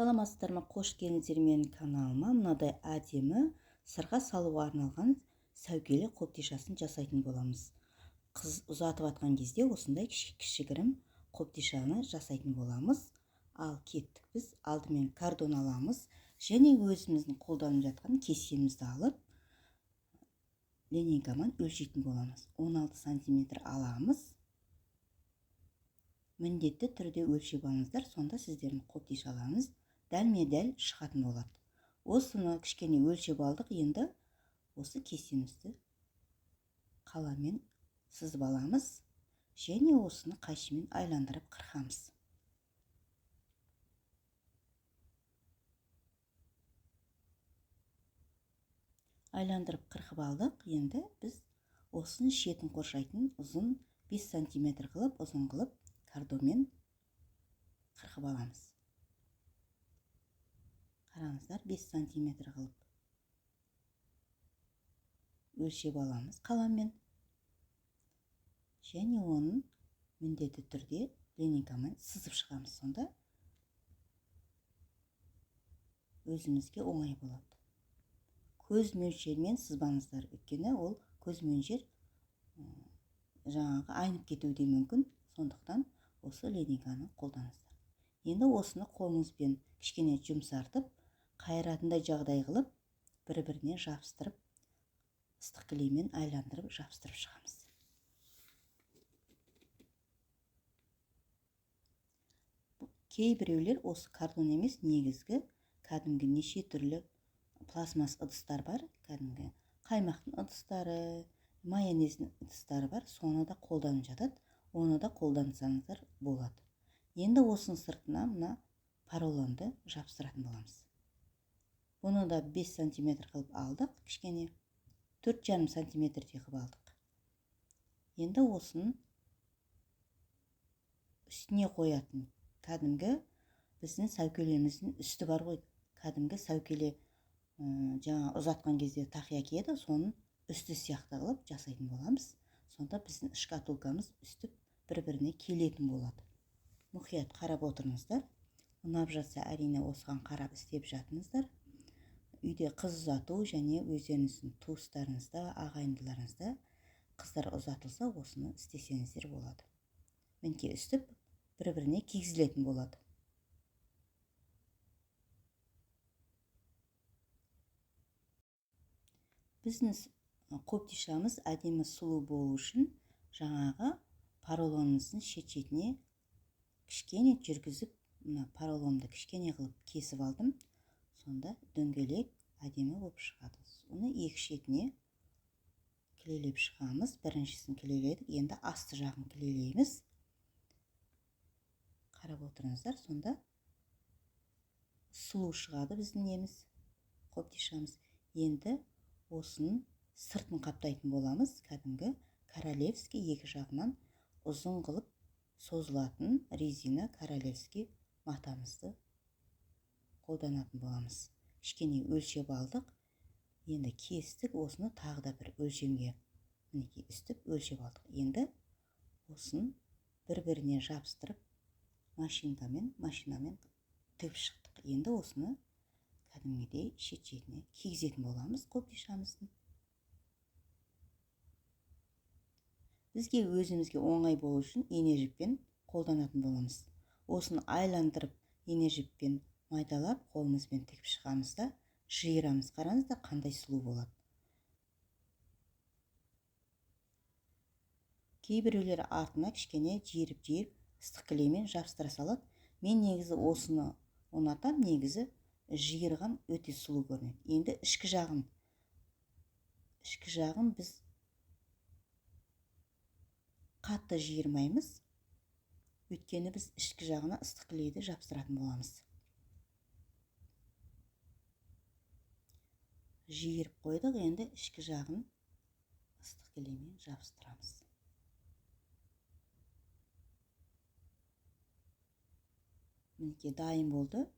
Саламатсыздар ма, қош келдіңіздер менің каналыма. Мынадай әдемі сырға салуға арналған сәукеле қобдишасын жасайтын боламыз. Қыз ұзатып атқан кезде осындай кішігірім қобдишаны жасайтын боламыз. Ал кеттік, біз алдымен картон аламыз және өзіміздің қолданып жатқан кесемізді алып линейкамен өлшейтін боламыз. 16 сантиметр аламыз. Міндетті түрде өлшеп алыңыздар, сонда сіздердің қобдишаларыңыз дәлме-дәл шығатын болады. Осыны кішкене өлшеп алдық, енді осы кесемізді қаламмен сызып аламыз және осыны қайшымен айландырып қырқамыз. Айландырып қырқып алдық, енді біз осының шетін қоршайтын ұзын 5 сантиметр қылып, ұзын қылып картонмен қырқып аламыз. Қараңыздар, 5 сантиметр қылып өлшеп аламыз қаламмен және оның міндетті түрде линейкамен сызып шығамыз, сонда өзімізге оңай болады. Көз мөлшермен сызбаңыздар, өйткені ол көз мөлшер жаңағы айнып кетуі де мүмкін, сондықтан осы линейканы қолданыңыздар. Енді осыны қолыңызбен кішкене жұмсартып, қайыратындай жағдай қылып, бір-біріне жабыстырып, ыстық клеймен айландырып жабыстырып шығамыз. Кейбіреулер осы картон емес, негізгі кәдімгі неше түрлі пластмасс ыдыстар бар, кәдімгі қаймақтың ыдыстары, майонездің ыдыстары бар, соны да қолданып жатады. Оны да қолдансаңыздар болады. Енді осының сыртына мына поролонды жабыстыратын боламыз. Бұны да 5 сантиметр қылып алдық, кішкене 4,5 сантиметрдей қылып алдық. Енді осының үстіне қоятын кәдімгі біздің сәукелеміздің үсті бар ғой, кәдімгі сәукеле, жаңа ұзатқан кезде тақия киеді, соның үсті сияқты қылып жасайтын боламыз. Сонда біздің шкатулкамыз үстіп бір-біріне келетін болады. Мұқият қарап отырыңыздар. Ұнап жатса әрине осыған қарап істеп жатыңыздар. Үйде қыз ұзату және өздеріңіздің туыстарыңызда, ағайындыларыңызда қыздар ұзатылса, осыны істесеңіздер болады. Мінекей үстіп бір-біріне кигізілетін болады. Біздің қобдишамыз әдемі сұлу болу үшін жаңағы поролонымыздың шет-шетіне кішкене жүргізіп, мына поролонды кішкене қылып кесіп алдым. Сонда дөңгелек әдемі болып шығады. Оны екі шетіне клейлеп шығамыз. Біріншісін клейледік, енді асты жағын клейлейміз. Қарап отырыңыздар, сонда сұлу шығады біздің неміз, қобдишамыз. Енді осының сыртын қаптайтын боламыз. Кәдімгі королевский екі жағынан ұзын қылып созылатын резина королевский матамызды қолданатын боламыз. Кішкене өлшеп алдық, енді кестік, осыны тағы да бір өлшемге мінекей үстіп өлшеп алдық. Енді осын бір-біріне жабыстырып машинамен тігіп шықтық. Енді осыны кәдімгідей шет-шетіне кигізетін боламыз қобдишамыздың. Бізге өзімізге оңай болу үшін ине жіппен қолданатын боламыз. Осыны айландырып ине жіппен майдалап қолымызбен тігіп шығамыз да жиырамыз. Қараңыздар, қандай сұлу болады. Кейбіреулер артына кішкене жиырып-жиырып ыстық клеймен жабыстыра салады. Мен негізі осыны ұнатам, негізі жиырған өте сұлу көрінеді. Енді ішкі жағын біз қатты жиырмаймыз, өйткені біз ішкі жағына ыстық клейді жабыстыратын боламыз. Жиырып қойдық, енді ішкі жағын ыстық клеймен жабыстырамыз. Мінекей дайын болды.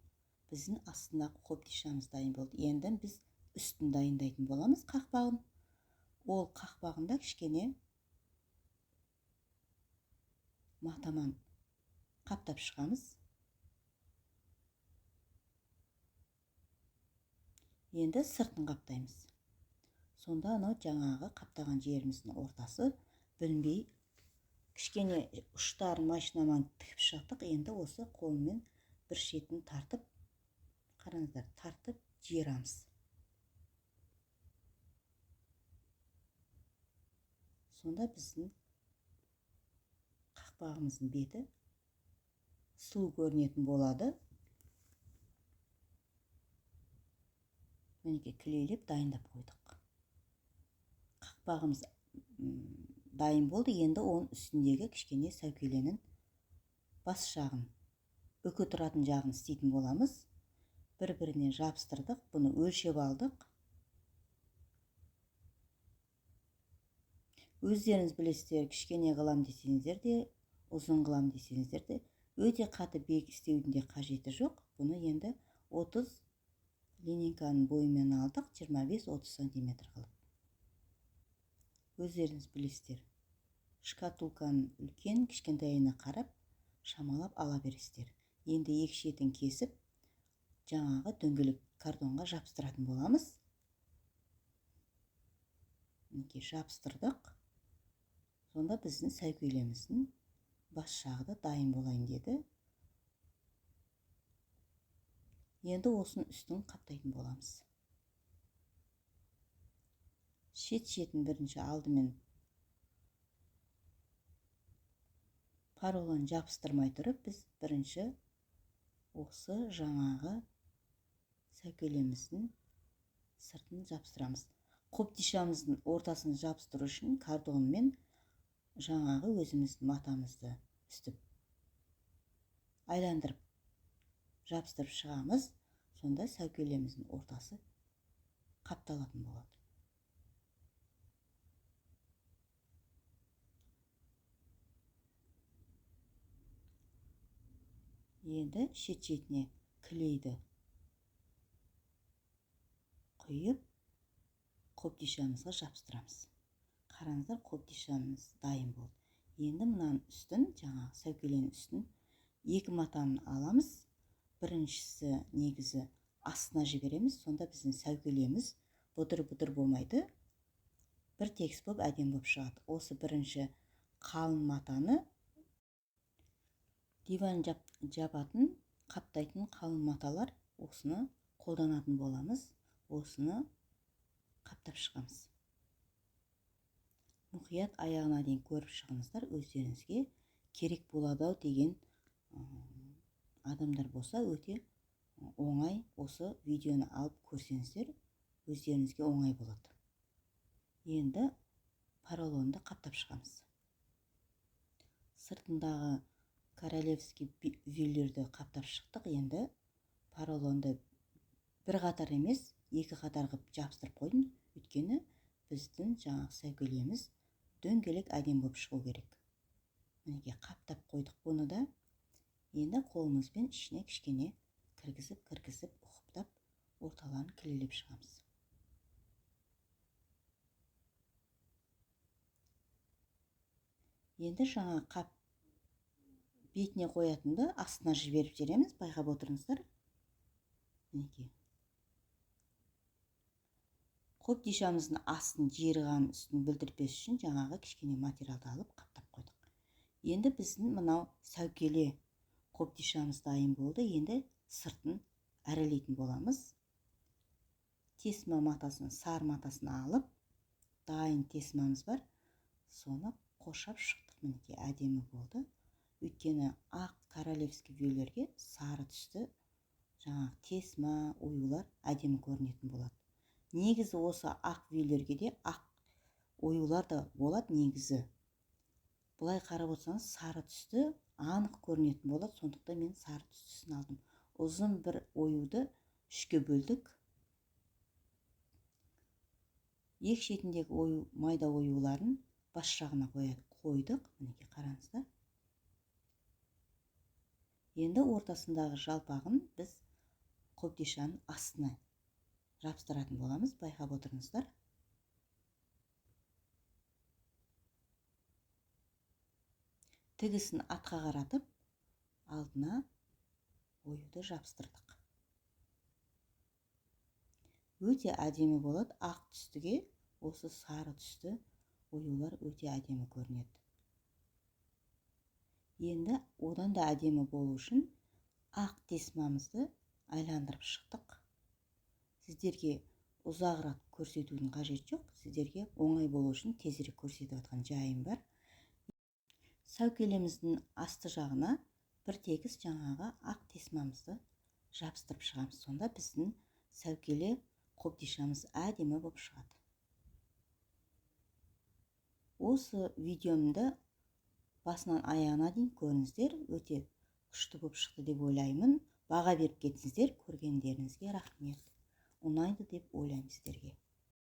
Біздің астындағы қобдишамыз дайын болды. Енді біз үстін дайындайтын боламыз, қақпағын. Ол қақпағында кішкене матаман қаптап шығамыз. Енді сыртын қаптаймыз. Сонда анау жаңағы қаптаған жеріміздің ортасы білінбей, кішкене ұштарын машинамен тігіп шықтық. Енді осы қолмен бір шетін тартып, қараңыздар, тартып жиырамыз. Сонда біздің қақпағымыздың беті сұлу көрінетін болады. Мінекей клейлеп дайындап қойдық. Қақпағымыз дайын болды. Енді оның үстіндегі кішкене сәукеленің бас жағын, үкі тұратын жағын істейтін боламыз. Бір-біріне жабыстырдық, бұны өлшеп алдық. Өздеріңіз білесіздер, кішкене қылам десеңіздер де, ұзын қылам десеңіздер де, өте қатты биік істеудің де қажеті жоқ. Бұны енді 30 линейканың бойымен алдық, 25-30 сантиметр қылып. Өздеріңіз білесіздер. Шкатулканың үлкен кішкентайына қарап шамалап ала бересіздер. Енді екі шетін кесіп, жаңағы дөңгелек картонға жабыстыратын боламыз. Мінекей жабыстырдық. Сонда біздің сәукелеміздің бас жағы да дайын болайын деді. Енді осының үстін қаптайтын боламыз. Шет-шетін бірінші алдымен поролон жабыстырмай тұрып, біз бірінші осы жаңағы сәукелеміздің сыртын жабыстырамыз. Қобдишамыздың ортасын жабыстыру үшін картонмен жаңағы өзіміздің матамызды үстіп айландырып жабыстырып шығамыз. Сонда сәукелеміздің ортасы қапталатын болады. Енді шет-шетіне клейді құйып, қобдишамызға жабыстырамыз. Қараңыздар, қобдишамыз дайын болды. Енді мынаның үстін, жаңағы сәукеленің үстін екі матаны аламыз. Біріншісі негізі астына жібереміз, сонда біздің сәукелеміз бұдыр-бұдыр болмайды. Бір тегіс болып әдемі болып шығады. Осы бірінші қалың матаны диван жабатын, қаптайтын қалың маталар, осыны қолданатын боламыз. Осыны қаптап шығамыз. Мұқият аяғына дейін көріп шығыңыздар, өздеріңізге керек болады ау деген адамдар болса, өте оңай осы видеоны алып көрсеңіздер, өздеріңізге оңай болады. Енді поролонды қаптап шығамыз. Сыртындағы королевский вюллерді қаптап шықтық. Енді поролонды бір қатар емес, екі қатар қылып жабыстырып қойдым. Өйткені біздің жаңағы сәукелеміз дөңгелек әдемі болып шығу керек. Мінекей қаптап қойдық бұны да. Енді қолымызбен ішіне кішкене кіргізіп, ұқыптап орталарын клейлеп шығамыз. Енді жаңа қап бетіне қоятынды астына жіберіп жібереміз, байқап отырыңыздар. Мінекей. Қобдишамыздың астын жиырған үстін білдіртпес үшін жаңағы кішкене материалды алып қаптап қойдық. Енді біздің мынау сәукеле қобдишамыз дайын болды. Енді сыртын әрелейтін боламыз. Тесма матасын, сары матасын алып, дайын тесмамыз бар, соны қоршап шықтық. Мінекей әдемі болды. Өйткені ақ королевский вюллерге сары түсті жаңағы тесма оюлар әдемі көрінетін болады. Негізі осы ақ вюллерге де ақ оюлар да болады негізі. Былай қарап отырсаңыз сары түсті анық көрінетін болады, сондықтан мен сары түстісін алдым. Ұзын бір оюды үшке бөлдік. Екі шетіндегі ою, майда оюларын бас жағына қойдық. Мінекей қараңыздар. Енді ортасындағы жалпағын біз қобдишаның астына жабыстыратын боламыз, байқап отырыңыздар. Тігісін атқа қаратып, алдына оюды жабыстырдық. Өте әдемі болады. Ақ түстіге осы сары түсті оюлар өте әдемі көрінеді. Енді одан да әдемі болу үшін ақ тесмамызды айландырып шықтық. Сіздерге ұзағырақ көрсетудің қажеті жоқ, сіздерге оңай болу үшін тезірек көрсетіп жатқан жайым бар. Сәукелеміздің асты жағына бір тегіс жаңағы ақ тесмамызды жабыстырып шығамыз. Сонда біздің сәукеле қобдишамыз әдемі болып шығады. Осы видеомды басынан аяғына дейін көріңіздер, өте күшті болып шықты деп ойлаймын. Баға беріп кетіңіздер, көргендеріңізге рахмет. Ұнайды деп ойлаймын сіздерге.